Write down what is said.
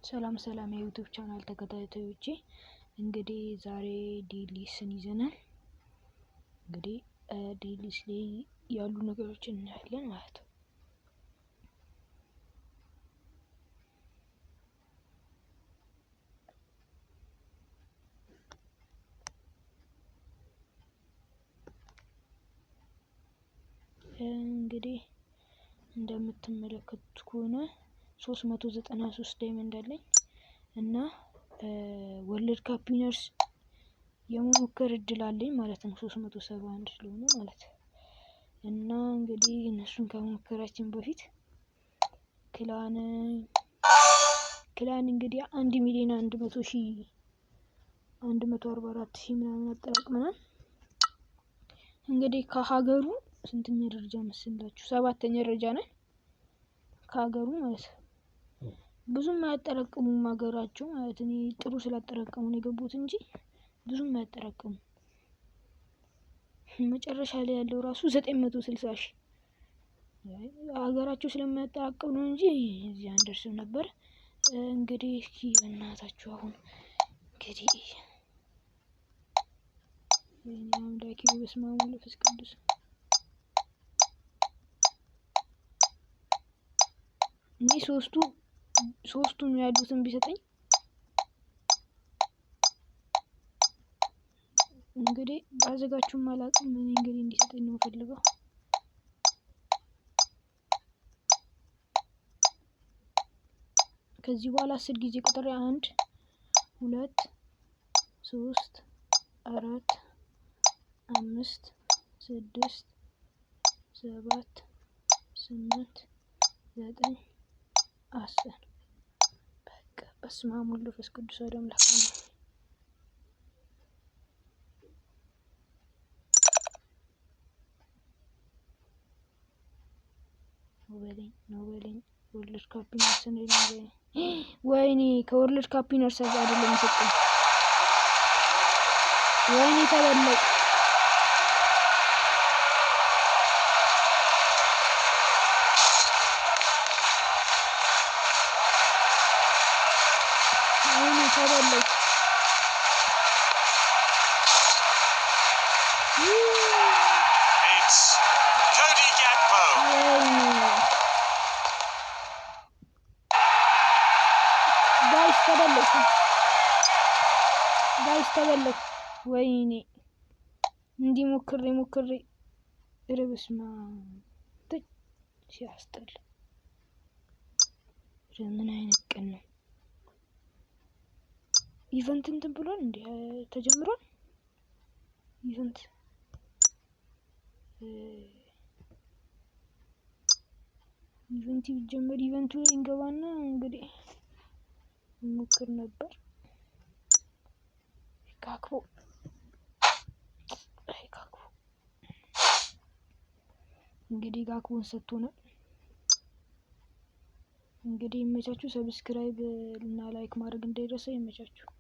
ሰላም ሰላም የ YouTube channel ተከታታዮቼ፣ እንግዲህ ዛሬ DLS ን ይዘናል። እንግዲህ DLS ላይ ያሉ ነገሮችን እናያለን ማለት ነው። እንግዲህ እንደምትመለከቱት ከሆነ 393 diamond አለኝ እና World Cup winners የመሞከር እድል አለኝ ማለት ነው። 371 ስለሆነ ማለት ነው። እና እንግዲህ እነሱን ከመሞከራችን በፊት clan እንግዲህ 1,100,000 144,000 ምናምን አጠራቅመናል። እንግዲህ ከሀገሩ ስንተኛ ደረጃ መስላችሁ? ሰባተኛ ደረጃ ነን ከሀገሩ ማለት ነው። ብዙም አያጠራቅሙም ሀገራቸው ማለት፣ እኔ ጥሩ ስላጠራቀሙ ነው የገቡት እንጂ ብዙም አያጠራቅሙም። መጨረሻ ላይ ያለው ራሱ 960,000። ሀገራቸው ስለማያጠራቅም ነው እንጂ እዚህ አንደርስም ነበር። እንግዲህ እስኪ በእናታችሁ አሁን እንግዲህ ወይኔ አምላኬ፣ በስመ አብ ወወልድ ወመንፈስ ቅዱስ። እኔ ሶስቱን ያሉትን ቢሰጠኝ እንግዲህ ባዘጋችሁም አላውቅም። እኔ እንግዲህ እንዲሰጠኝ ነው የምፈልገው። ከዚህ በኋላ 10 ጊዜ ቁጥር 1፣ 2፣ 3፣ 4፣ 5፣ 6፣ 7፣ 8፣ 9፣ 10። በቃ በስመ አብ ወወልድ ወመንፈስ ቅዱስ አሐዱ አምላክ አሜን። ነው በለኝ፣ ነው በለኝ። World Cup winners ነው በለኝ። ወይኔ፣ ከ World Cup winners አይደለም የሰጠኝ። ወይኔ ተበላው። ወይኔ ተበላው። It's Cody Gakpo. ወይኔ guys ተበላው። Guys ተበላው። ወይኔ እንዲህ ሞክሬ ሞክሬ፣ ኧረ በስመ አብ ሲያስጠላ። ኧረ ምን አይነት ቀን ነው? Event እንትን ብሏል እንዴ? ተጀምሯል? Event ቢጀመር event ኡ ላይ እንገባና እንግዲህ እንሞክር ነበር። ጋክቦ፣ አይ ጋክቦ፣ እንግዲህ ጋክቦን ሰጥቶናል። እንግዲህ ይመቻችሁ። Subscribe እና like ማድረግ እንዳይረሳ። ይመቻችሁ።